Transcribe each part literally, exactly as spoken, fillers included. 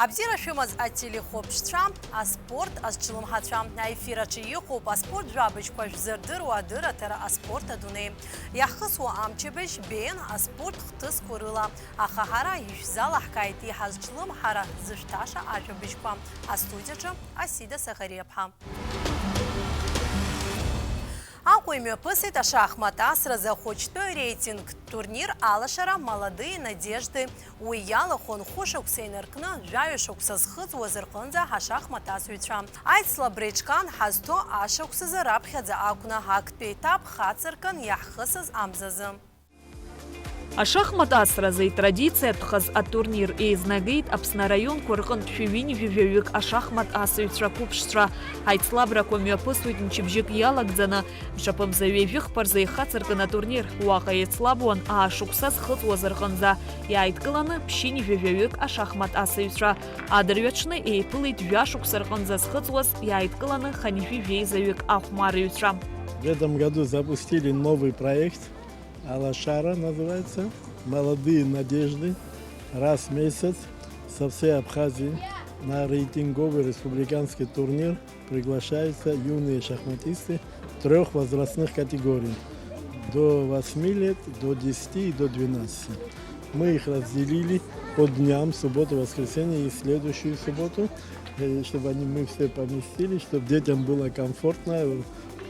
Абзиара шәымаз ателехәаԥшцәа, аспорт азҿлымҳацәа. Аефир аҿы иҟоуп аспорт жәабжьқәа шәзырдыруа адырраҭара аспорт адунеи. Иаҳхысуа амчыбжь беиан аспорт хҭысқәа рыла, аха ҳара ишәзалаҳкааит иҳазҿлымҳара зышәҭаша ажәабжьқәа. Астудиаҿы Асида Сахариаԥҳа. Аҟәа имҩаԥысит ашахмат асразы ахәыҷтәы реитингтә турнир алашара Молодые надежды. Уи иалахәын хәышықәса инаркны, жәаҩа шықәса зхыҵуаз рҟынӡа ашахмат асыҩцәа. Аицлабра еиҿкаан ҳазҭо ашықәсазы раԥхьаӡа акәны, актәи етап хацыркын иаҳхысыз амзазы. Ашахмат асразы итрадициатәхаз атурнир еизнагеит Аԥсны араионқәа рҟынтә шәи ҩынҩажәаҩык ашахмат асыҩцәа қәыԥшцәа. Аицлабрақәа мҩаԥысуеит мчыбжьык иалагӡаны, мшаԥымза ҩажәи хԥа рзы ихацыркын атурнир. Уаҟа еицлабуан аашықәса зхыҵуаз рҟынӡа. Иааидкыланы ԥшьынҩажәаҩык ашахмат асыҩцәа. Адырҩаҽны еиԥылеит жәашықәса рҟынӡа зхыҵуаз, иааидкыланы хынҩажәи жәеизаҩык ахәмарыҩцәа. В этом году запустили новый проект. Алашара называется. Молодые надежды. Раз в месяц со всей Абхазии на рейтинговый республиканский турнир приглашаются юные шахматисты трёх возрастных категорий. До восьми лет, до десяти и до двенадцати. Мы их разделили по дням, субботу, воскресенье и следующую субботу, э, чтобы они, мы все поместились, чтобы детям было комфортно,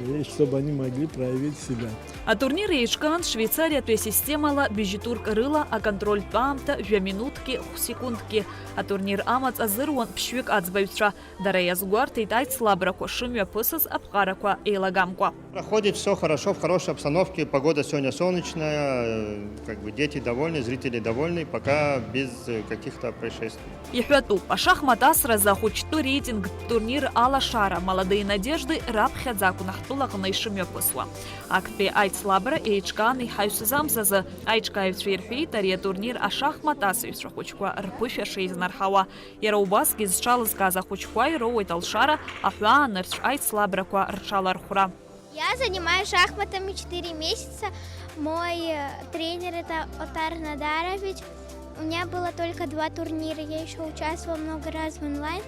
и чтобы они могли проявить себя. Атурнир еиҿкаан Швеицариатәи асистемала быжьтурк рыла аконтрольтә аамҭа жәа минуҭкгьы хә секундкгьы. Атурнир амаҵ азыруан ԥшьҩык аӡбаҩцәа. Дара иазгәарҭеит аицлабрақәа шымҩаԥысыз аԥҟарақәа еилагамкәа. Проходит всё хорошо, в хорошей обстановке. Погода сегодня солнечная, э, как бы дети довольны, зрители довольны, пока без, э, каких-то происшествий. Иҳәатәуп, ашахмат асразы ахәыҷтәы рейтинг турнир алашара Молодые надежды раԥхьаӡа акәын ҳтәылаҟны ишымҩаԥысуа. Актәи аицлабра еиҿкаан иҳаҩсыз амзазы. Аиҿкааҩцәа ирҳәеит, ари атурнир ашахмат асыҩцәа хәыҷқәа рԥышәа шеизнарҳауа. Иара убасгьы зҽалызкааз ахәыҷқәа ироуеит алшара, аҳәаанырцә аицлабрақәа рҽалархәра. Я занимаюсь шахматами четыре месяца. Мой, э, тренер — это Отар Надарович. У меня было только два турнира. Я ещё участвовала много раз в онлайн.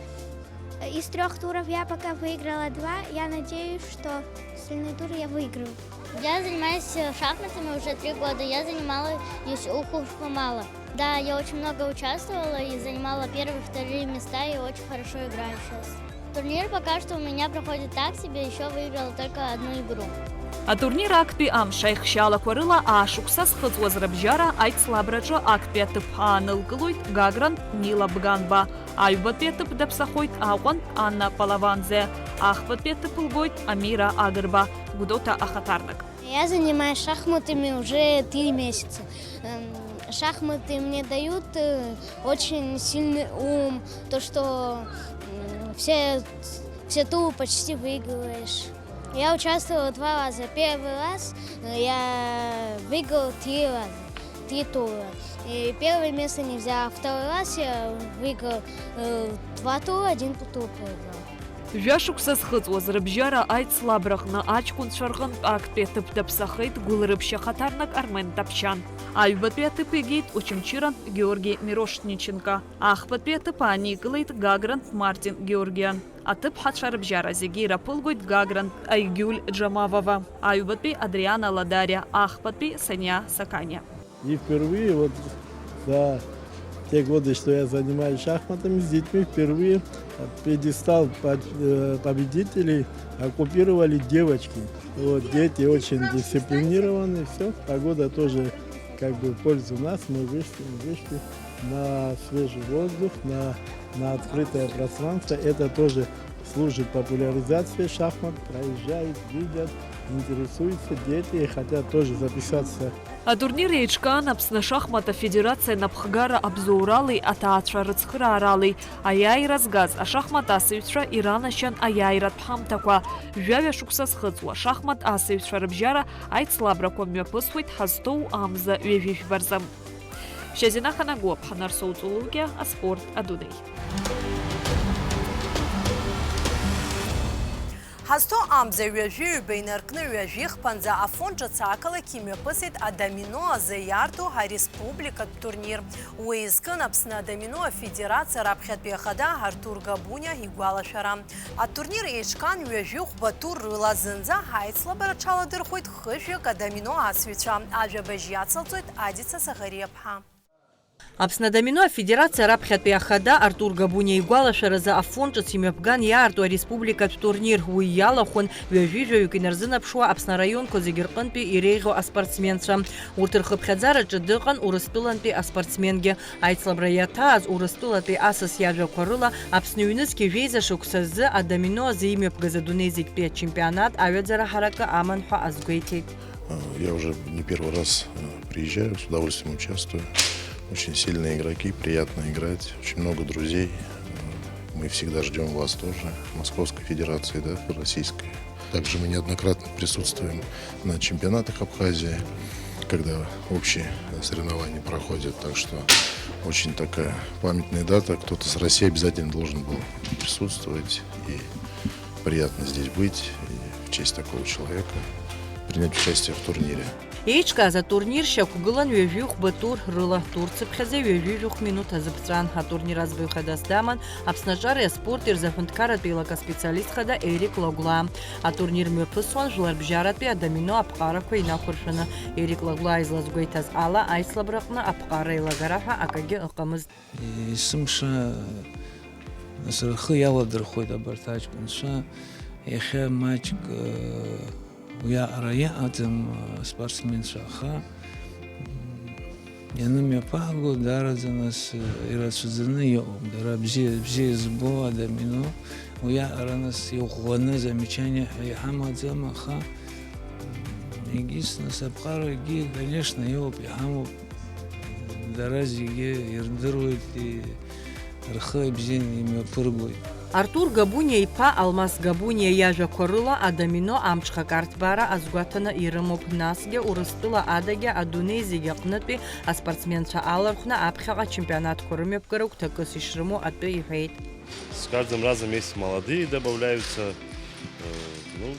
Из трёх туров я пока выиграла два. Я надеюсь, что остальные туры я выиграю. Я занимаюсь, э, шахматами уже три года. Я занималась у Хушпамала. Да, я очень много участвовала и занимала первые, вторые места, и очень хорошо играю сейчас. Турнир пока что у меня проходит так себе, ещё выиграла только одну игру. Атурнир актәи амш аихшьаалақәа рыла аашықәса зхыҵуаз рыбжьара аицлабраҿы актәи аҭыԥ аанылкылоит Гагрантә Нила Бганба, аҩбатәи аҭыԥ даԥсахоит Аҟәантә Анна Палаванӡе, ахԥатәи аҭыԥ лгоит Амира Агрба, Гәдоуҭа ахаҭарнак. Я занимаюсь шахматами уже три месяца. Эм, шахматы мне дают, э, очень сильный ум, то, что, м, все, все туры почти выигрываешь. Я участвовала два раза. Первый раз, э, я выиграл три раза, три тура. И первое место не взяла, а второй раз я выиграл, э, два тура, один тур проиграл. Жәашықәса зхыҵуаз рыбжьара аицлабраҟны аҷкәынцәа рҟынтә актәи аҭыԥ даԥсахеит Гәылрыԥшь ахаҭарнак Армен Таԥшьан. Аҩбатәи аҭыԥ игеит Очамчырантә Георги Мирошниченко. Ахԥатәи аҭыԥ ааникылеит Гагрантә Мартин Георгиан. Аҭыԥҳацәа рыбжьара зегьы ираԥылгоит Гагрантә Айгиуль Џамавова, аҩбатәи Адриана Ладариа, ахԥатәи Саниа Саканиа. И впервые вот за те годы, что я занимаюсь шахматами, с детьми впервые пьедестал по-, э, победителей оккупировали девочки. Вот, дети очень дисциплинированные, всё. Погода тоже как бы в пользу нас. Мы вышли, вышли на свежий воздух, на, на открытое пространство. Это тоже служит популяризации шахмат. Проезжают, видят, интересуются дети, хотят тоже записаться. Атурнир еиҿкаан Аԥсны ашахмат афедерациа анапхгара абзоуралеи аҭаацәа рыцхырааралеи. Аиааира згаз ашахмат асыҩцәа иранашьан аиааиратә ҳамҭақәа. Жәаҩа шықәса зхыҵуа ашахмат асыҩцәа рыбжьара аицлабрақәа мҩаԥысуеит ҳазҭоу амза ҩажәи жәба рзы. Шьазина Ханагәыаԥҳа, Нарсоу Ҵулукьа, аспорт адунеи. Ҳазҭо амза ҩажәи ҩба инаркны ҩажәи хԥанӡа Афон ҿыц ақалақь имҩаԥысит адомино азы иаарту ареспубликатә турнир. Уи изкын Аԥсны адомино афедерациа раԥхьатәи ахада Артур Габуниа игәалашәара. Атурнир еиҿкаан ҩажәи хәба туррыла, зынӡа аицлабра аҽаладырхәит хыжәҩык адомино асыҩцәа, ажәабжь иацылҵоит Адица Саӷариаԥҳа. Аԥсны адомино афедерациа раԥхьатәи ахада Артур Габуниа игәалашәаразы Афон ҿыц имҩаԥган иаарту ареспубликатә турнир. Уи иалахәын ҩажәи жәаҩык инарзынаԥшуа Аԥсны араионқәа зегьы рҟынтәи иреиӷьу аспортсменцәа. Урҭ рхыԥхьаӡараҿы дыҟан Урыстәылантәи аспортсменгьы. Аицлабра иаҭааз Урыстәылатәи асас иажәақәа рыла, Аԥсны ҩнызқьи жәеиза шықәса азы адомино азы имҩаԥгаз адунеи зегьтәи ачемпионат аҩаӡара ҳаракы аман ҳәа азгәеиҭеит. Э, я уже не первый раз, э, приезжаю, с удовольствием участвую. Очень сильные игроки, приятно играть, очень много друзей. Э, мы всегда ждём вас тоже, Московской Федерации, да, российской. Также мы неоднократно присутствуем на чемпионатах Абхазии, когда общие соревнования проходят. Так что очень такая памятная дата. Кто-то с России обязательно должен был присутствовать. И приятно здесь быть, и в честь такого человека принять участие в турнире. Еиҿкааз атурнир шьақәгылан ҩажәи хәба тур рыла, турцыԥхьаӡа ҩажәи жәохә минуҭ азыԥҵәан. Атурнир аӡбаҩ хадас даман Аԥсны аҿареи аспорти рзы аҳәынҭқарратә еилак аспециалист хада Ерик Лагәлаа. Атурнир мҩаԥысуан жәларбжьаратәи адомино аԥҟарақәа инақәыршәаны. Ерик Лагәлаа излазгәеиҭаз ала, аицлабраҟны аԥҟара еилагара ҳәа акагьы ыҟамызт. Есымша нас рхы иаладырхәеит абарҭ аҷкәынцәа. Иахьа маҷк, э, уиаҟара иҟаӡам, э, спортсменцәа, аха, м, ианымҩаԥаҳго, даараӡа нас, э, ирацәаӡаны иҟоуп. Дара бзиа, бзиа збо, адомино, уиаҟара нас иӷәӷәаны замечание ҳәа иҳамаӡам, аха, м, егьыс нас аԥҟарагьы, конечно, иҟоуп, иҳамоуп. Дара зегьы ирдыруеит, и-, рхы ибзианы имҩаԥыргоит. Артур Габуниа иԥа Алмас Габуниа иажәақәа рыла, адомино амҽхак арҭбаара азгәаҭаны ирымоуп, насгьы Урыстәыла адагьы адунеи зегьы аҟнытәи аспортсменцәа алархәны аԥхьаҟа ачемпионатқәа рымҩаԥгара гәҭакыс ишрымоу атәы иҳәеит. С каждым разом есть молодые добавляются, э, ну,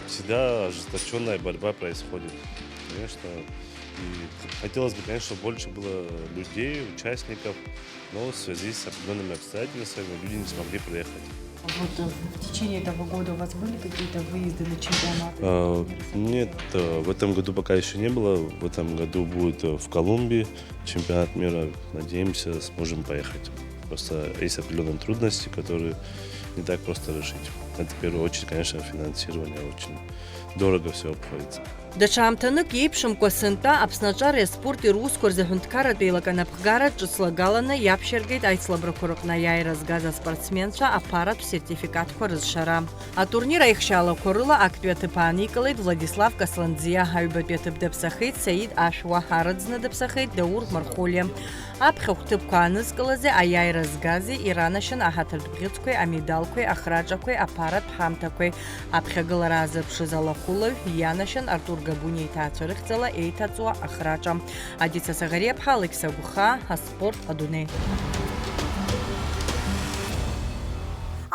всегда ожесточённая борьба происходит. Конечно, и хотелось бы, конечно, больше было людей, участников, но в связи с определёнными обстоятельствами люди не смогли приехать. Вот, э, в течение этого года у вас были какие-то выезды на чемпионаты? Э, нет, э, в этом году пока ещё не было. В этом году будет, э, в Колумбии чемпионат мира. Надеемся, сможем поехать. Просто есть определённые трудности, которые не так просто решить. Это в первую очередь, конечно, финансирование. Очень дорого всё обходится. Даҽа аамҭанык еиԥшымкәа сынтәа Аԥсны аҿареи аспорти русқәа рзы аҳәынҭқарратә еилак анапхгара ҿыц лагаланы иаԥшьаргеит аицлабрақәа рыҟны аиааира згаз аспортсменцәа аԥаратә сертификатқәа рызшара. Атурнир аихшьаалақәа рыла актәи аҭыԥ ааникылеит Владислав Касланӡиа, аҩбатәи аҭыԥ даԥсахеит Саид Ашәуа, арыӡны даԥсахеит Даур Мархәлиа. Аԥхьахә ҭыԥқәа аанызкылази аиааира згази иранашьан аҳаҭыртә бӷьыцқәеи амедалқәеи ахраҿақәеи аԥаратә ҳамҭақәеи. Аԥхьагылара аазырԥшыз алахәылаҩ ианашьан Артур Габуниа иҭаацәа рыхьӡала еиҭаҵуа ахраҿа. Адица Саӷариаԥҳа, Алықьса Гәхаа, аспорт адунеи.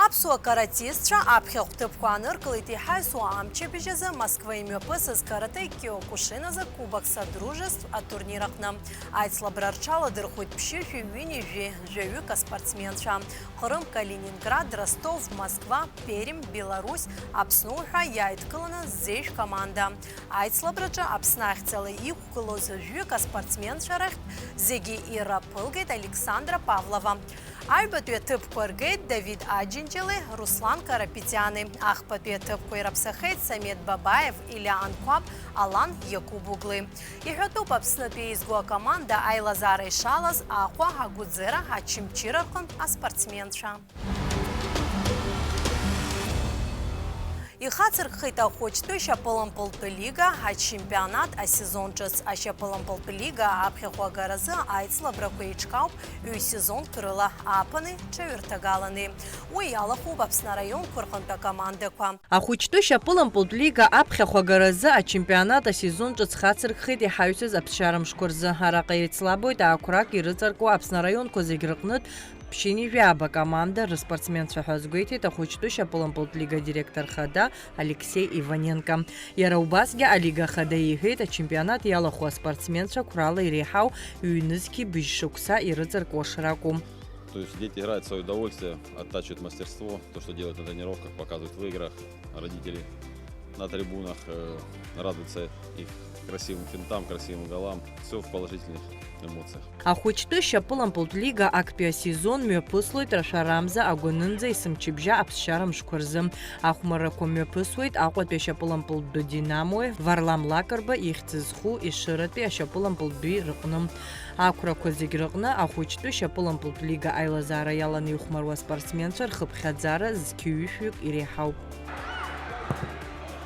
Аԥсуа каратистцәа аԥхьахә ҭыԥқәа ааныркылеит иҳаҩсуа амчыбжь азы Москва имҩаԥысыз каратэ Киокушиназы Кубок Содружеств атурнир аҟны. Аицлабра рҽаладырхәит ԥшьышәи ҩынҩажәи жәаҩык аспортсменцәа. Ҟрым, Калининград, Ростов, Москва, Пермь, Беларусь, Аԥсны уҳәа иааидкыланы зежә команда. Аицлабраҿы Аԥсны ахьӡала иқәгылоз жәҩык аспортсменцәа рахьтә зегьы ираԥылгеит Александра Павлова. Аҩбатәи аҭыԥқәа ргеит Давид Аџьынџьали Руслан Карапетиани, ахԥатәи аҭыԥқәа ираԥсахеит Самед Бабаев, Илиа Анқәаб, Алан Иакубоглы. Иҳәатәуп Аԥснытәи еизго акоманда аилазаара ишалаз Аҟәа, Агәыӡера, Очамчыра рҟынтә аспортсменцәа. Ихацыркхеит ахәыҷтәы шьапылампылтә лига ачемпионат асезон ҿыц. Ашьапылампылтә лига аԥхьахә агаразы аицлабрақәа еиҿкаауп ҩ-сезонк рыла, ааԥыни ҽаҩырҭагалани. Уи иалахәуп Аԥсны араионқәа рҟынтә акомандақәа. Ахәыҷтәы шьапылампылтә лига аԥхьахә агаразы ачемпионат асезон ҿыц хацыркхеит иҳаҩсыз аԥсшьара мшқәа рзы. Араҟа еицлабуеит ақәрак ирыҵаркуа Аԥсны араионқәа зегь рыҟнытә ԥшьынҩажәи ааба команда рыспортсменцәа ҳәа азгәеиҭеит ахәыҷтәы шьапылампылтә лига адиректор хада Алексеи Иваненко. Иара убасгьы Алига Ахада иҳәеит, ачемпионат иалахәу аспортсменцәа қәрала иреиҳау ҩнызқьи быжь шықәса ирыҵаркуа шракәу. То есть дети играют в своё удовольствие, оттачивают мастерство, то, что делают на тренировках, показывают в играх. Родители на трибунах э, радуются их красивым финтам, красивым голам. Все в положительных эмоциях. Ахәыҷтәы шьапылампылтә лига актәи асезон мҩаԥыслоит рашәарамза агәанынӡа есымчыбжьа аԥсшьара мшқәа рзы. Ахәмаррақәа мҩаԥысуеит Аҟәатәи ашьапылампылтәтәы Динамои Варлам Лакрба ихьӡ зху Ешыратәи ашьапылампылтәтәи рыҟны. Ақәрақәа зегь рыҟны ахәыҷтәы шьапылампылтә лига аилазаара иаланы ихәмаруа аспортсменцәа рхыԥхьаӡара зқьи ҩышәҩык иреиҳауп.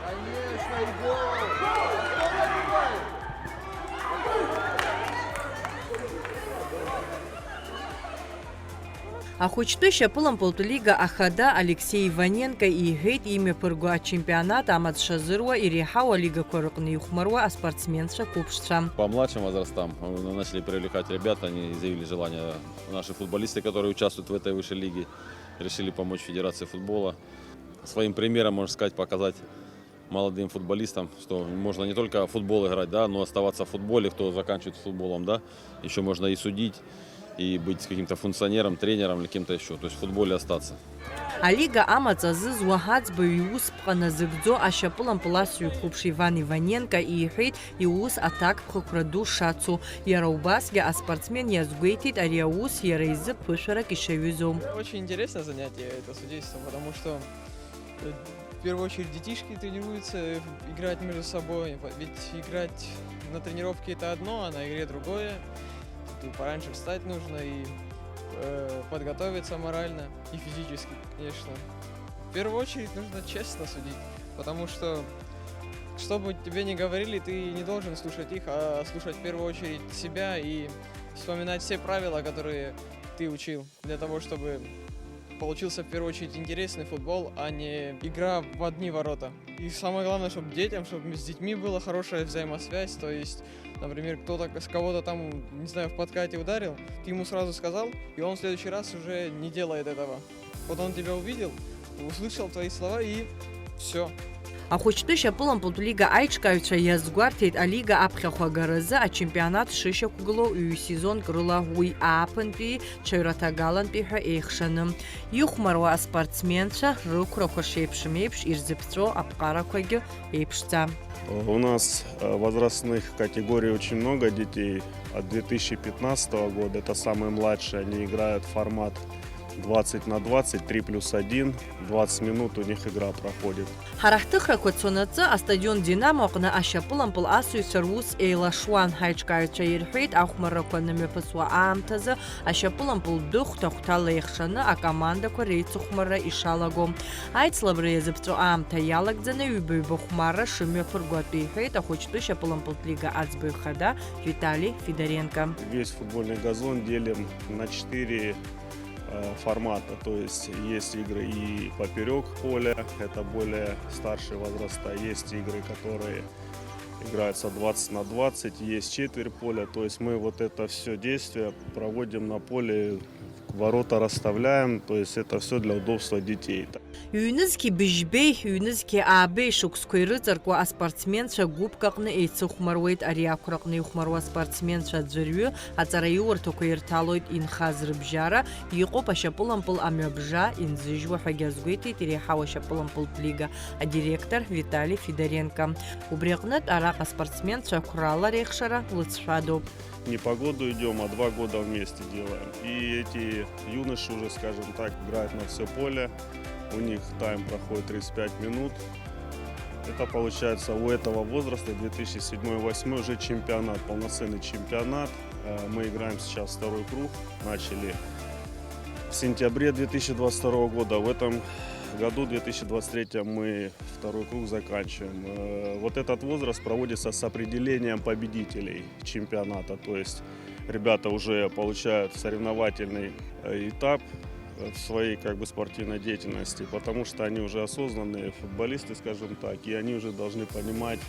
Конечно, и гол! Ахәыҷтәы шьапылампылтә лига ахада Алексеи Иваненко иҳәеит, имҩаԥырго ачемпионат амаҵ шазыруа иреиҳау алигақәа рыҟны ихәмаруа аспортсменцәа қәыԥшцәа. По младшим возрастам мы начали привлекать ребят, они изъявили желание, наши футболисты, которые участвуют в этой высшей лиге, решили помочь Федерации футбола. Своим примером, можно сказать, показать молодым футболистам, что можно не только в футбол играть, да, но оставаться в футболе, кто заканчивает футболом, да, еще можно и судить, и быть каким-то функционером, тренером или кем-то еще, то есть в футболе остаться. Алига амаҵ азызуа аӡбаҩ иусԥҟа назыгӡо ашьапылампыл асыҩ қәыԥш Иван Иваненко иҳәеит, иус аҭакԥхықәра ду шацу. Иара убасгьы аспортсмен иазгәеиҭеит, ари аус иара изы ԥышәарак ишаҩызоу. Очень интересное занятие это судейство, потому что э, в первую очередь детишки тренируются, э, играть между собой, ведь играть на тренировке это одно, а на игре другое. Тут и пораньше встать нужно, и э, подготовиться морально, и физически, конечно. В первую очередь нужно честно судить, потому что, что бы тебе ни говорили, ты не должен слушать их, а слушать в первую очередь себя и вспоминать все правила, которые ты учил, для того, чтобы получился в первую очередь интересный футбол, а не игра в одни ворота. И самое главное, чтобы детям, чтобы с детьми была хорошая взаимосвязь, то есть, например, кто-то с кого-то там, не знаю, в подкате ударил, ты ему сразу сказал, и он в следующий раз уже не делает этого. Вот он тебя увидел, услышал твои слова и все. Ахәыҷтәы шьапылампылтә лига аиҿкааҩцәа иазгәарҭеит, алига аԥхьахә агаразы ачемпионат шышьақәгылоу ҩ-сезонк рыла уи ааԥынтәи ҽаҩраҭагалантәи ҳәа еихшаны. Ихәмаруа аспортсменцәа рықәрақәа шеиԥшым еиԥш ирзыԥҵәо аԥҟарақәагьы еиԥшӡам. У нас э, возрастных категорий очень много детей. От две тысячи пятнадцатого года, это самые младшие, они играют в формат двадцать на двадцать, три плюс один, двадцать минут у них игра проходит. Ҳара ҳҭыхрақәа цонаҵы астадион Динамо аҟны ашьапылампыл асыҩцәа рус еилашуан. Ҳаиҿкааҩцәа ирҳәеит, ахәмаррақәа анымҩаԥысуа аамҭазы ашьапылампыл дыхәҭа-хәҭала еихшаны акомандақәа реицыхәмарра ишалаго. Аицлабра иазыԥҵәо аамҭа иалагӡаны ҩба-ҩба хәмарра шымҩаԥырго атәы иҳәеит ахәыҷтәы шьапылампылтә лига аӡбаҩ хада Витали Федоренко. Весь футбольный газон делим на четыре э, формата. То есть есть игры и поперек поля, это более старшие возраста, есть игры, которые играются двадцать на двадцать, есть четверть поля. То есть мы вот это все действие проводим на поле, ворота расставляем, то есть это все для удобства детей. Ҩнызқьи быжьбеи, ҩнызқьи аабеи шықәсқәа ирыҵаркуа аспортсменцәа гәыԥк аҟны еицыхәмаруеит. Ари ақәраҟны ихәмаруа аспортсменцәа аӡәырҩы аҵараиурҭақәа ирҭалоит, инхаз рыбжьара иҟоуп ашьапылампыл амҩабжа инзыжьуа ҳәагьы азгәеиҭеит иреиҳау ашьапылампылтә лига адиректор Витали Федоренко. Убри аҟнытә араҟа аспортсменцәа қәрала реихшара лыҵшәадоуп. Не по году идем, а два года вместе делаем. И эти юноши уже, скажем так, играют на все поле. У них тайм проходит тридцать пять минут. Это получается у этого возраста, две тысячи седьмой-восьмой, уже чемпионат, полноценный чемпионат. Э, Мы играем сейчас второй круг. Начали в сентябре две тысячи двадцать второго года. В этом году, две тысячи двадцать третьем, мы второй круг заканчиваем. Э, Вот этот возраст проводится с определением победителей чемпионата. То есть ребята уже получают соревновательный э, этап э, в своей как бы спортивной деятельности, потому что они уже осознанные футболисты, скажем так, и они уже должны понимать,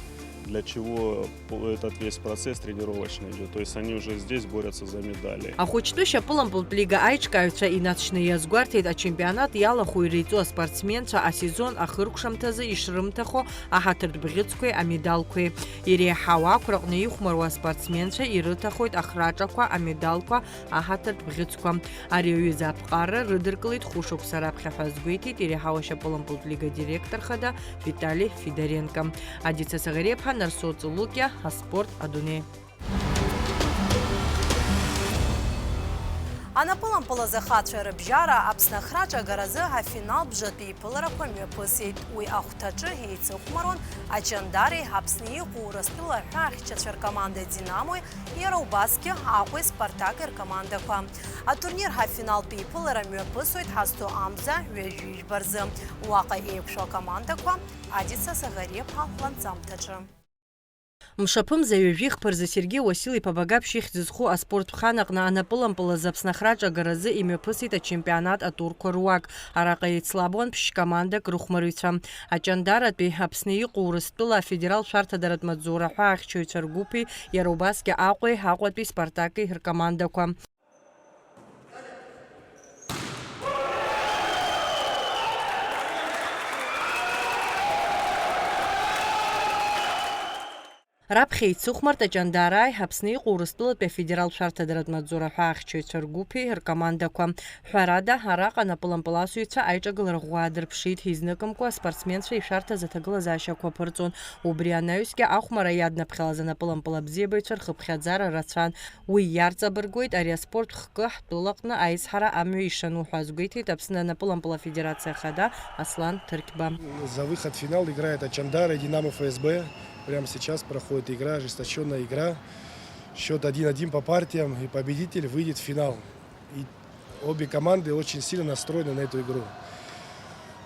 Для чего этот весь процесс тренировочный идёт? То есть они уже здесь борются за медали. Ахәыҷтәы шьапылампылтә лига аиҿкааҩцәа инаҵшьны иазгәарҭеит, ачемпионат иалахәу иреиҵоу аспортсменцәа асезон ахыркәшамҭазы ишрымҭахо аҳаҭыртә бӷьыцқәеи амедалқәеи. Иреиҳау ақәраҟны ихәмаруа аспортсменцәа ирыҭахоит ахраҿақәа, амедалқәа, аҳаҭыртә бӷьыцқәа. Ари аҩыза аԥҟара рыдыркылеит хәышықәса раԥхьа ҳәа азгәеиҭеит иреиҳау ашьапылампылтә лига директор хада Витали Федоренко. Адица Сагариаԥҳа, Нарсоу Цулукиа, аспорт адунеи. Анапылампыл азы ахацәа рыбжьара Аԥсны ахраҿагаразы афинал бжатәи еиԥыларақәа мҩаԥысит. Уи ахәҭаҿы еицыхәмаруан Аҷандареи Аԥсны иҟоу Урыстәыла аҳәаахьчацәа ркоманда Динамои, иара убасгьы Аҟәеи Спартаки ркомандақәа. Атурнир ҳафиналтә еиԥылара мҩаԥысуеит ҳазҭо амза ҩажәи жәба рзы. Уаҟа еиқәшәо акомандақәа Адица Сагариаԥҳа ланҵамҭаҿы. Мшаԥымза ҩажәи хԥа рзы Сергеи Уасил-иԥа Багаԥшь ихьӡ зху аспорттә хан аҟны анапылампыл азы Аԥсны ахраҿагаразы имҩаԥысит ачемпионат атурқәа руак. Араҟа еицлабуан ԥшь-командак рыхәмарыҩцәа. Аҷандаратәи Аԥсны иҟоу Урыстәыла афедерал шәарҭадаратә маҵзура ҳәа ахьчаҩцәа ргәыԥи, иара убасгьы Аҟәеи, Аҟәатәи Спартаки ркомандақәа. Раԥхьа еицыхәмарт Аҷандарааи Аԥсны иҟоу Урыстәылатәи афедерал шәарҭадаратә маҵзура ҳәа ахьчаҩцәа ргәыԥи ркомандақәа. Ҳәарада, араҟа напылампыласҩцәа аиҿагылара ӷәӷәа аадырԥшит, изныкымкәа аспортсменцәа ишәарҭаз аҭагылазаашьақәа аԥырҵон. Убри анаҩсгьы ахәмарра иаднаԥхьалаз анапылампыл абзиабаҩцәа рхыԥхьаӡара рацәан. Уи иарҵабыргуеит ари аспорт хкы ҳтәылаҟны аизҳара амҩа ишану ҳәа азгәеиҭеит Аԥсны анапылампыл афедерациа ахада Аслан Ҭырқьба. За выход в финал играет Ачандара и Динамо Ф С Б. Прямо сейчас проходит игра, ожесточенная игра. Счет один один по партиям, и победитель выйдет в финал. И обе команды очень сильно настроены на эту игру.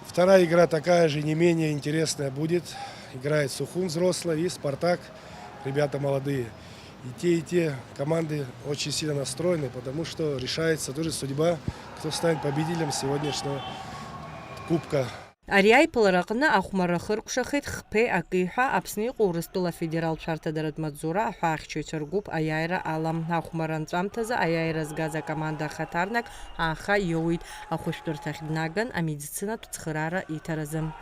Вторая игра такая же, не менее интересная будет. Играет Сухум взрослая и Спартак, ребята молодые. И те, и те команды очень сильно настроены, потому что решается тоже судьба, кто станет победителем сегодняшнего кубка. Ари аиԥылара аҟны ахәмарра хыркәшахеит хԥеи аки ҳәа Аԥсны иҟоу Урыстәыла афедерал шәарҭадаратә маҵзура аҳәаахьчаҩцәа ргәыԥ аиааира ала. Ахәмарра анҵәамҭазы аиааира згаз акоманда ахаҭарнак ааха иоуит. Ахәышәтәырҭахь днаган амедицинатә цхыраара иҭаразы.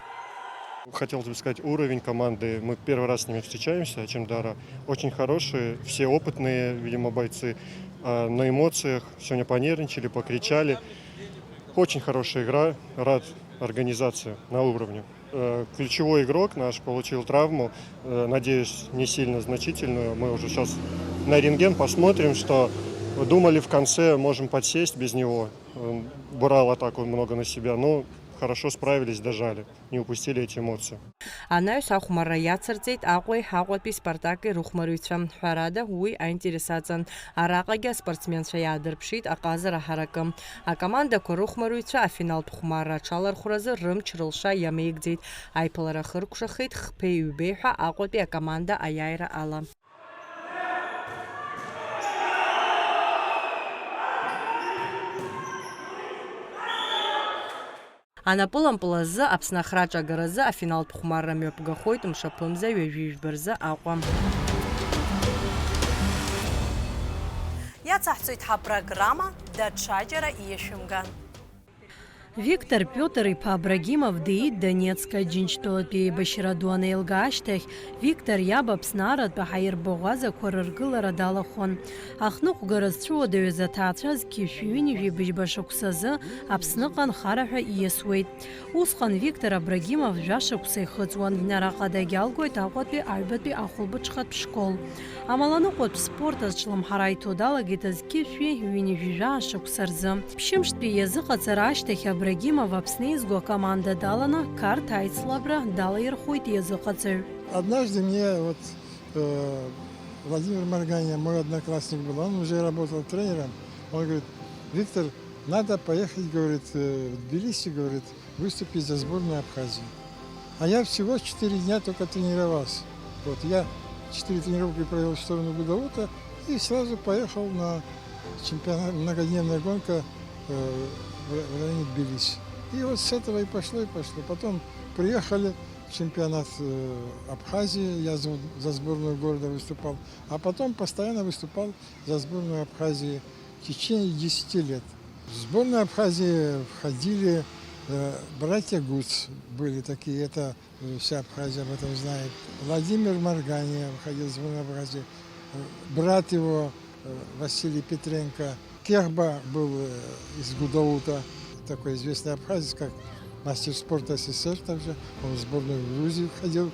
Хотелось бы сказать, уровень команды, мы первый раз с ними встречаемся, Ачамдара, очень хорошие, все опытные, видимо, бойцы, а, на эмоциях, сегодня понервничали, покричали. Очень хорошая игра, рад организации на уровне. Э, ключевой игрок наш получил травму, э, надеюсь, не сильно значительную. Мы уже сейчас на рентген посмотрим, что думали в конце, можем подсесть без него. Он брал атаку много на себя, но хорошо справились, дожали, не упустили эти эмоции. Анаҩс ахәмарра иацырҵеит Аҟәеи Аҟәатәи Спартаки рыхәмарыҩцәа. Ҳәарада, уи аинтерес аҵан. Араҟагьы аспортсменцәа иаадырԥшит аҟазара ҳаракы. Акомандақәа рыхәмарыҩцәа афиналтә хәмарра аҽалархәразы рымч-рылша иамеигӡеит. Аиԥылара хыркәшахеит хԥеи ҩбеи ҳәа Аҟәатәи акоманда аиааира ала. Анапылампыл азы Аԥсны ахраҿагаразы афиналтә хәмарра мҩаԥгахоит мшаԥымза ҩажәи жәба рзы Аҟәа. Иацаҳҵоит ҳапрограмма, даҽаџьара иашәымган. Виктор Пиотр-иԥа Абрагимов диит Донецк Аџьынџьтәылатәи еибашьра ду анеилга ашьҭахь, Виктор иаб Аԥсны аратәи аҳаирбаӷәазақәа рыргылара далахәын. Ахныҟәгара зцәыуадаҩыз аҭаацәа зқьи шәи ҩынҩажәи быжьба шықәсазы Аԥсныҟа анхара ҳәа ииасуеит. Усҟан Виктор Абрагимов жәа шықәса ихыҵуан, араҟа дагьалгоит Аҟәатәи аҩбатәи ахәылбыҽхатә школ. Амаланыҟәатә спорт азҿлымҳара иҭо далагеит зқьи шәи ҩынҩажәи жәаа шықәса рзы. Ԥшьымштәи иазыҟаҵара ашьҭахь Абрагимов Аԥсны еизго акоманда даланы, Қарҭ аицлабра далаирхәоит иазыҟаҵаҩ. Однажды мне вот, э, Владимир Марганя, мой одноклассник был, он уже работал тренером, он говорит: «Виктор, надо поехать, говорит, э, в Тбилиси, говорит, выступить за сборную Абхазии». А я всего четыре дня только тренировался. Вот, я четыре тренировки провел в сторону Гудаута и сразу поехал на чемпионат, многодневная гонка, э, в, в районе Тбилиси. И вот с этого и пошло, и пошло. Потом приехали, Чемпионат э, Абхазии, я за, за сборную города выступал, а потом постоянно выступал за сборную Абхазии в течение десяти лет. В сборную Абхазии входили э, братья Гуц, были такие, это э, вся Абхазия об этом знает. Владимир Маргания входил в сборную Абхазии, э, брат его э, Василий Петренко. Кехба был э, из Гудаута, такой известный абхазец, как мастер спорта С С С Р, также он в сборную Грузии входил.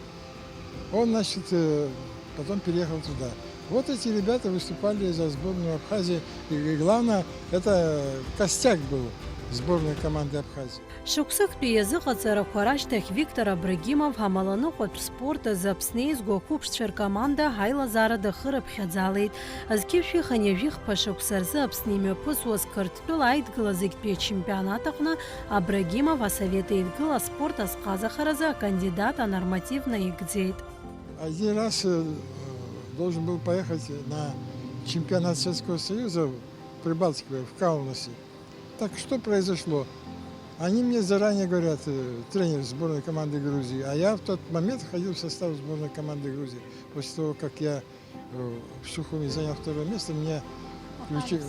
Он, значит, э, потом переехал туда. Вот эти ребята выступали за сборную Абхазии. И, и главное, это костяк был сборной команды Абхазии. Шықәсыктәи иазыҟаҵарақәа рашьҭахь Виктор Абрагимов амаланыҟәатә спорт азы Аԥсны еизго ақәыԥшцәа ркоманда аилазаара дахырыԥхьаӡалеит. Зқьи жәшәи хынҩажәи хԥа шықәса рзы Аԥсны имҩаԥысуаз Қырҭтәыла аидгыла зегьтәи ачемпионат аҟны Абрагимов Асовет Еидгыла аспорт азҟазахаразы акандидат анорматив наигӡеит. Один раз э, должен был поехать на чемпионат Советского Союза в Прибалтике, в Каунасе. Так что произошло? Они мне заранее говорят, э, тренер сборной команды Грузии, а я в тот момент входил в состав сборной команды Грузии, после того, как я э, в Сухуми занял второе место, меня включи-,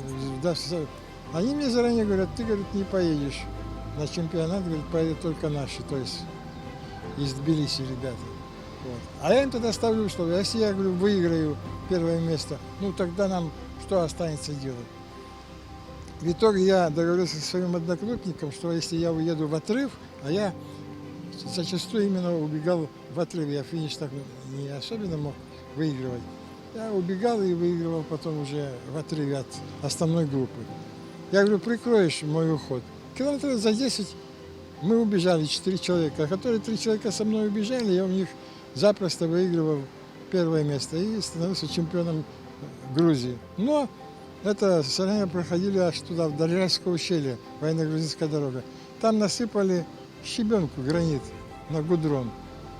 да, с- они мне заранее говорят, ты, говорит, не поедешь на чемпионат, говорит, поедут только наши, то есть из Тбилиси ребята. Вот. А я им тогда ставлю условия, если я, говорю, выиграю первое место, ну тогда нам что останется делать? В итоге я договорился со своим одноклубником, что если я уеду в отрыв, а я зачастую именно убегал в отрыве, я финиш так не особенно мог выигрывать. Я убегал и выигрывал потом уже в отрыве от основной группы. Я говорю, прикроешь мой уход. Километров за десять мы убежали, четыре человека, а которые три человека со мной убежали, я у них запросто выигрывал первое место и становился чемпионом Грузии. Но это соревнования проходили аж туда, в Дарьяльское ущелье, военно-грузинская дорога. Там насыпали щебенку, гранит, на гудрон.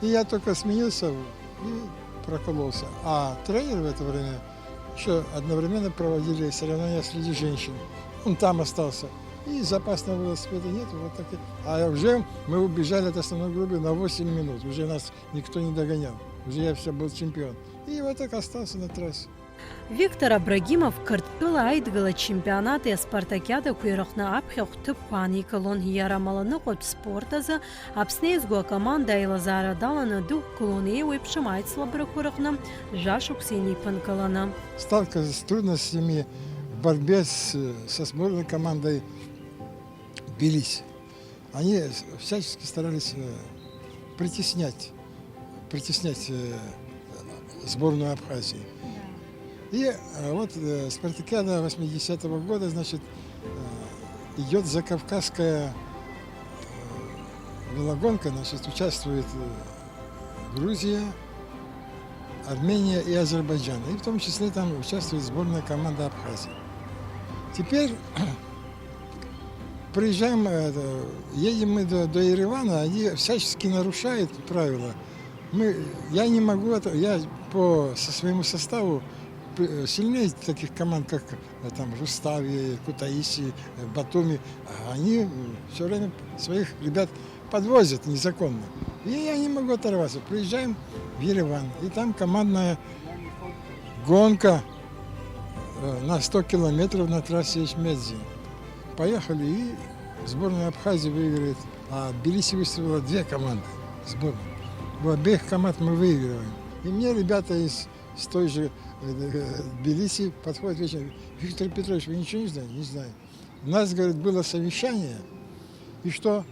И я только сменился и прокололся. А тренер в это время еще одновременно проводили соревнования среди женщин. Он там остался. И запасного велосипеда нет, вот так и. А уже мы убежали от основной группы на восемь минут. Уже нас никто не догонял. Уже я все был чемпион. И вот так остался на трассе. Виктор Абрагимов Қырҭтәыла аидгыла ачемпионати аспартакиадақәеи рыҟны аԥхьахә ҭыԥқәа ааникылон. Иара амаланыҟәатә спорт азы Аԥсны еизго акоманда аилазаара даланы дықәгылон еиуеиԥшым аицлабрақәа рыҟны жәашықәса инеиԥынкыланы. Сталкивался с трудностями в борьбе с, со сборной командой Тбилиси. Они всячески старались э, притеснять, притеснять э, сборную Абхазии. И э, вот э, спартакиада восьмидесятого года, значит, э, идет закавказская э, велогонка, значит, участвует э, Грузия, Армения и Азербайджан. И в том числе там участвует сборная команда Абхазии. Теперь приезжаем, э, едем мы до, до Еревана, они всячески нарушают правила. Мы, я не могу, это, я по со своему составу при- сильнее таких команд, как э, там Рустави, Кутаиси, э, Батуми. А они все время своих ребят подвозят незаконно. И я не могу оторваться. Приезжаем в Ереван, и там командная гонка э, на сто километров на трассе Эчмедзи. Поехали, и сборная Абхазии выиграет. А Тбилиси выставила две команды сборной. У обеих команд мы выигрываем. И мне ребята из с той же э, Тбилиси подходят вечером. Виктор Петрович, вы ничего не знаете? Не знаю. У нас, говорит, было совещание, и что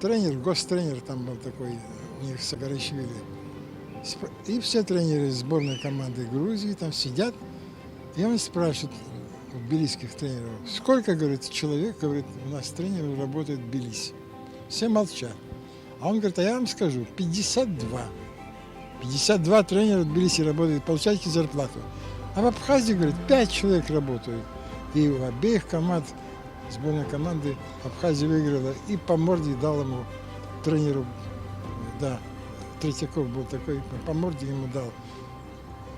тренер, гостренер там был такой, у них Сагаришвили. И все тренеры сборной команды Грузии там сидят, и он спрашивает у тбилисских тренеров, сколько, говорит, человек, говорит, у нас тренеров работает в Тбилиси. Все молчат. А он говорит, а я вам скажу, пятьдесят два. Пятьдесят два тренера в Тбилиси работают, получаете зарплату. А в Абхазии, говорит, пять человек работают. И у обеих команд, сборной команды Абхазия выиграла, и по морде дал ему тренеру, да, Третьяков был такой, по морде ему дал,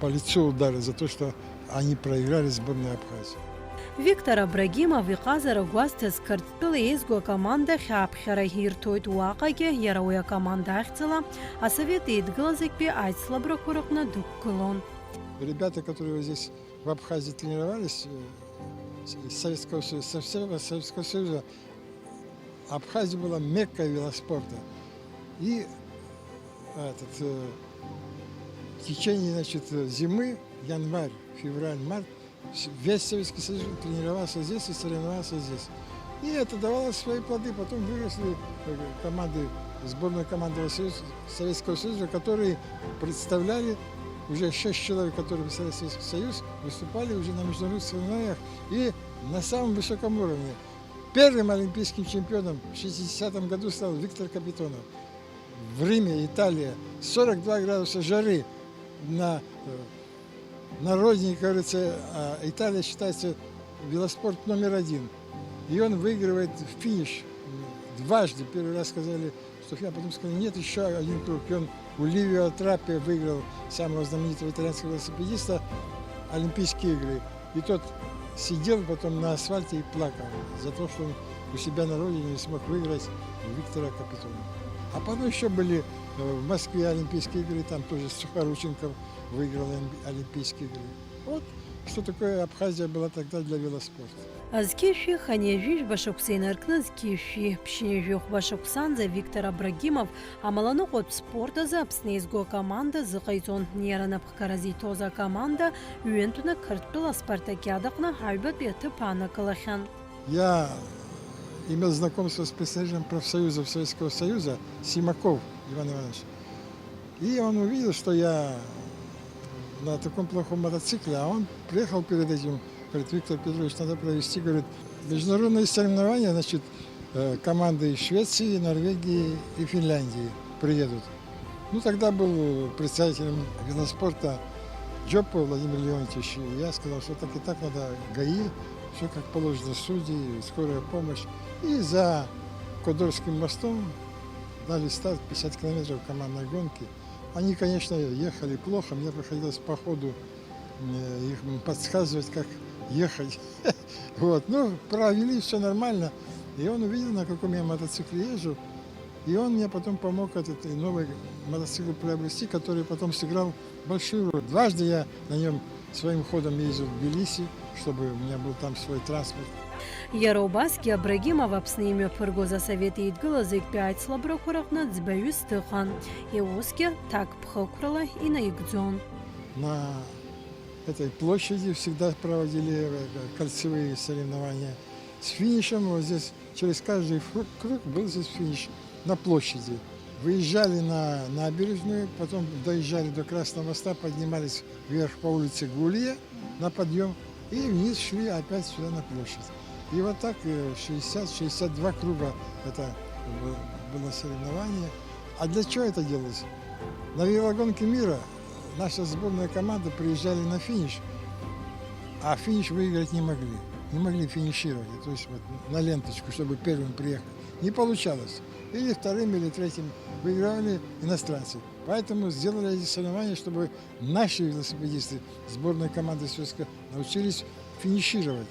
по лицу ударил за то, что они проиграли сборной Абхазии. Виктор Абрагимов иҟазара гәазҭаз Қырҭтәыла еизго акомандахь аԥхьара ирҭоит, уаҟагьы иара уи акоманда ахьӡала Асовет Еидгылазыктәи аицлабрақәа рыҟны дықәгылон. Ребята, которые вот здесь в Абхазии тренировались, э, с-, из Советского Союза, со всего Советского Союза, Абхазия была меккой велоспорта. И, этот, э, в течение, значит, э, зимы, январь, февраль, март, с-, весь Советский Союз тренировался здесь и соревновался здесь. И это давало свои плоды. Потом выросли, э, команды, сборные команды России, Советского Союза, которые представляли, уже шесть человек, которые представляли Советский Союз, выступали уже на международных соревнованиях и на самом высоком уровне. Первым олимпийским чемпионом в шестидесятом году стал Виктор Капитонов. В Риме, Италия, сорок два градуса жары на, э, на родине, как говорится, а, Италия считается велоспорт номер один. И он выигрывает финиш, м, дважды. Первый раз сказали, что финиш, а потом сказали: «Нет, еще один круг». И он у Ливио Траппе выиграл, самого знаменитого итальянского велосипедиста, Олимпийские игры. И тот сидел потом на асфальте и плакал за то, что он у себя на родине не смог выиграть у Виктора Капитонова. А потом еще были, э, в Москве Олимпийские игры, там тоже Сухорученков выиграл олим-, Олимпийские игры. Вот что такое Абхазия была тогда для велоспорта. Зқьи жәшәи хынҩажәи жәба шықәса инаркны зқьи жәшәи ԥшьынҩажәи хәба шықәсанӡа Виктор Абрагимов амаланыҟәатә спорт азы Аԥсны еизго акоманда азыҟаиҵон. Иара напхгара зиҭоз акоманда ҩынтәны Қырҭтәыла аспартакиадаҟны аҩбатәи аҭыԥ аанакылахьан. Я имел знакомство с председателем профсоюзов Советского Союза Симаков Иван Иванович. И он увидел, что я на таком плохом мотоцикле, а он приехал перед этим, говорит: «Виктор Петрович, надо провести, говорит, международные соревнования, значит, э, команды из Швеции, Норвегии и Финляндии приедут». Ну, тогда был председателем велоспорта Джоппо Владимир Леонтьевич. И я сказал, что так и так надо, ГАИ, все как положено, судьи, скорая помощь. И за Кодорским мостом дали старт, пятьдесят километров командной гонки. Они, конечно, ехали плохо, мне приходилось по ходу, э, их подсказывать, как ехать. Вот, ну, провели, все нормально. И он увидел, на каком я мотоцикле езжу. И он мне потом помог этот, э, новый мотоцикл приобрести, который потом сыграл большую роль. Дважды я на нем своим ходом ездил в Тбилиси, чтобы у меня был там свой транспорт. Иара убасгьы Абрагимов Аԥсны имҩаԥыргоз Асовет Еидгылазыктәи аицлабрақәа рыҟны ӡбаҩыс дыҟан. Иусгьы ҭакԥхықәрала инаигӡон. На этой площади всегда проводили, э, кольцевые соревнования с финишем. Вот здесь через каждый фру-, круг был здесь финиш на площади. Выезжали на набережную, потом доезжали до Красного моста, поднимались вверх по улице Гулия на подъем и вниз шли опять сюда на площадь. И вот так, э, шестьдесят, шестьдесят два круга это бы-, было соревнование. А для чего это делалось? На велогонке мира наша сборная команда приезжали на финиш, а финиш выиграть не могли. Не могли финишировать, то есть вот на ленточку, чтобы первым приехать. Не получалось. Или вторым, или третьим выигрывали иностранцы. Поэтому сделали эти соревнования, чтобы наши велосипедисты сборной команды Советского научились финишировать.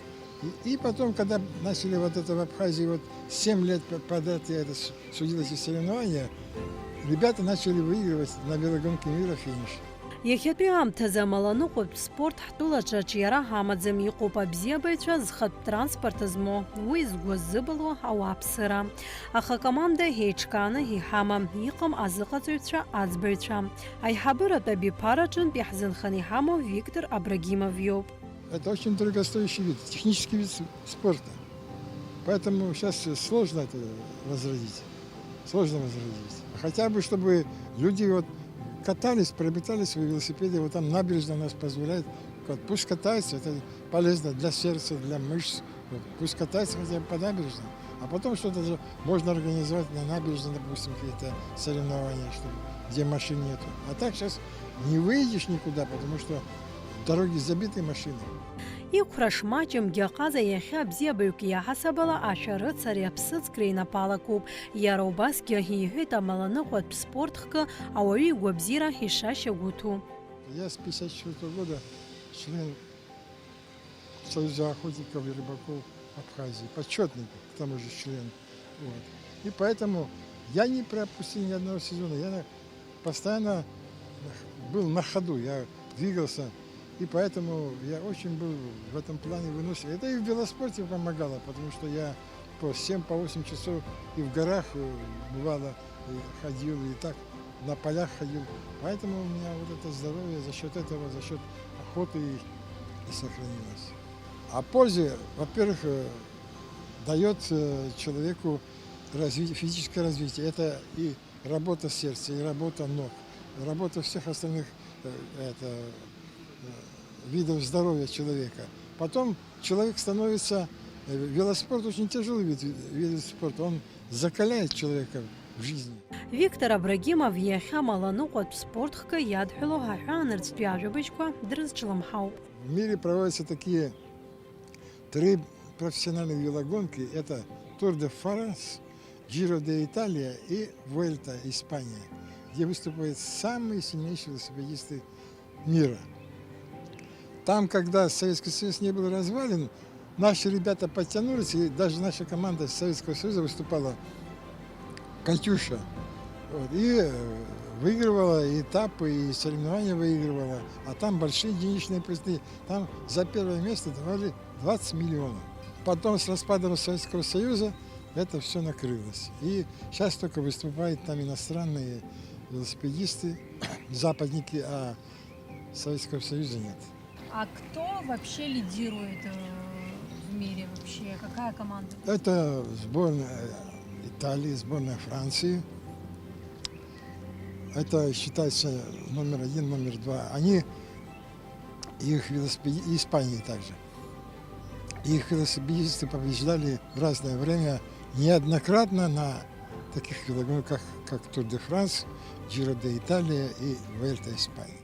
И, и потом, когда начали вот это в Абхазии, вот семь лет по-, подряд я это с-, судил эти соревнования, ребята начали выигрывать на велогонке мира финиш. Иахьатәи аамҭазы амаланыҟәатә спорт ҳтәылаҿы аҿиара амаӡам, иҟоуп абзиабаҩцәа зхатә транспорт змоу, уи згәы азыбылуа ауааԥсыра. Аха акоманда еиҿкааны иҳамам, иҟам азыҟаҵаҩцәа, аӡбаҩцәа. Аиҳабыратә абиԥараҿынтә иаҳзынхан иҳамоу Виктор Абрагимов иоуп. Это очень дорогостоящий вид, технический вид с-, спорта. Поэтому сейчас сложно это возродить. Сложно возродить. Хотя бы, чтобы люди вот катались, приобретали свои велосипеды, вот там набережная у нас позволяет. Вот пусть катаются, это полезно для сердца, для мышц. Вот пусть катаются хотя бы по набережной. А потом что-то же можно организовать на набережной, допустим, какие-то соревнования, чтобы, где машин нету. А так сейчас не выйдешь никуда, потому что дороги забиты машинами. Иқәра шмаҷымгьы аҟаза иахьа абзиабаҩк иаҳасабала ашәарыцареи аԥсыӡкреи инапы алакуп. Иара убасгьы иҳәеит амаланыҟәатә спорт хкы ауаҩы игәабзиара ишашьагәыҭу. Я с пятьдесят четвёртого года член Союза охотников и рыбаков Абхазии, почетный, к тому же, член. Вот. И поэтому я не пропустил ни одного сезона. Я на- постоянно был на ходу, я двигался. И поэтому я очень был в этом плане выносливый. Это и в велоспорте помогало, потому что я по семь, по восемь часов и в горах, э, бывало, и ходил, и так на полях ходил. Поэтому у меня вот это здоровье за счёт этого, за счёт охоты и, и сохранилось. О пользе, во-первых, э, даёт, э, человеку развитие, физическое развитие. Это и работа сердца, и работа ног, работа всех остальных, э, это, э, видов здоровья человека. Потом человек становится, э, велоспорт очень тяжёлый вид, вид спорта, он закаляет человека в жизни. Виктор Абрагимов иахьа амала ныҟәатә спорт хкы иадҳәало аҳәаанырцәтәи ажәабжьқәа дрызҿлымҳауп. В мире проводятся такие три профессиональных велогонки. Это Тур де Франс, Джиро де Италия и Вуэльта Испания, где выступают самые сильнейшие велосипедисты мира. Там, когда Советский Союз не был развален, наши ребята подтянулись, и даже наша команда Советского Союза выступала, «Катюша». Вот, и, э, выигрывала и этапы, и соревнования выигрывала. А там большие денежные призы. Там за первое место давали двадцать миллионов. Потом с распадом Советского Союза это всё накрылось. И щас только выступают там иностранные велосипедисты, западники, а Советского Союза нет. А кто вообще лидирует, э, в мире вообще? Какая команда? Это сборная Италии, сборная Франции. Это считается номер один, номер два. Они, их велосипеди-, Испании также. Их велосипедисты побеждали в разное время неоднократно на таких велогонках, как Тур де Франс, Джиро де Италия и Вуэльта Испании.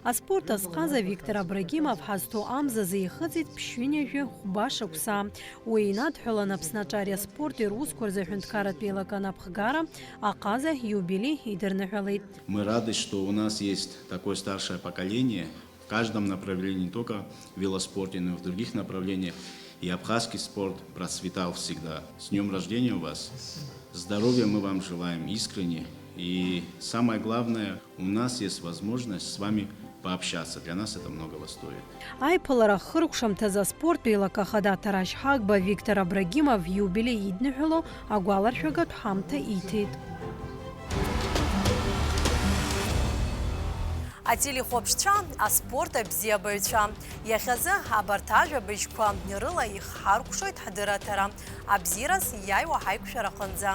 Аспорт азҟаза Виктор Абрагимов ҳазҭоу амзазы ихыҵит ԥшьҩынҩажәи хәба шықәса. Уи инадҳәалан Аԥсны аҿар аспорти русқәа рзы аҳәынҭқарратә еилакы анапхгара аҟаза иубилеи идырныҳәалеит. Мы рады, что у нас есть такое старшее поколение в каждом направлении, не только в велоспорте, но и в других направлениях. И абхазский спорт процветал всегда. С днём рождения у вас! Здоровья мы вам желаем искренне. И самое главное, у нас есть возможность с вами пообщаться. Для нас это многого стоит. Аиԥылара ахыркәшамҭазы аспорттә еилакы ахада Ҭарашь Ҳагба Виктор Абрагимов иубилеи идныҳәало агәаларшәагатә ҳамҭа иҭеит. Ателехәаԥшцәа, аспорт абзиабаҩцәа, иахьазы абарҭ ажәабжьқәа рыла ихҳаркәшоит ҳдырраҭара. Абзиараз иааиуа ҳаиқәшәараҟынӡа.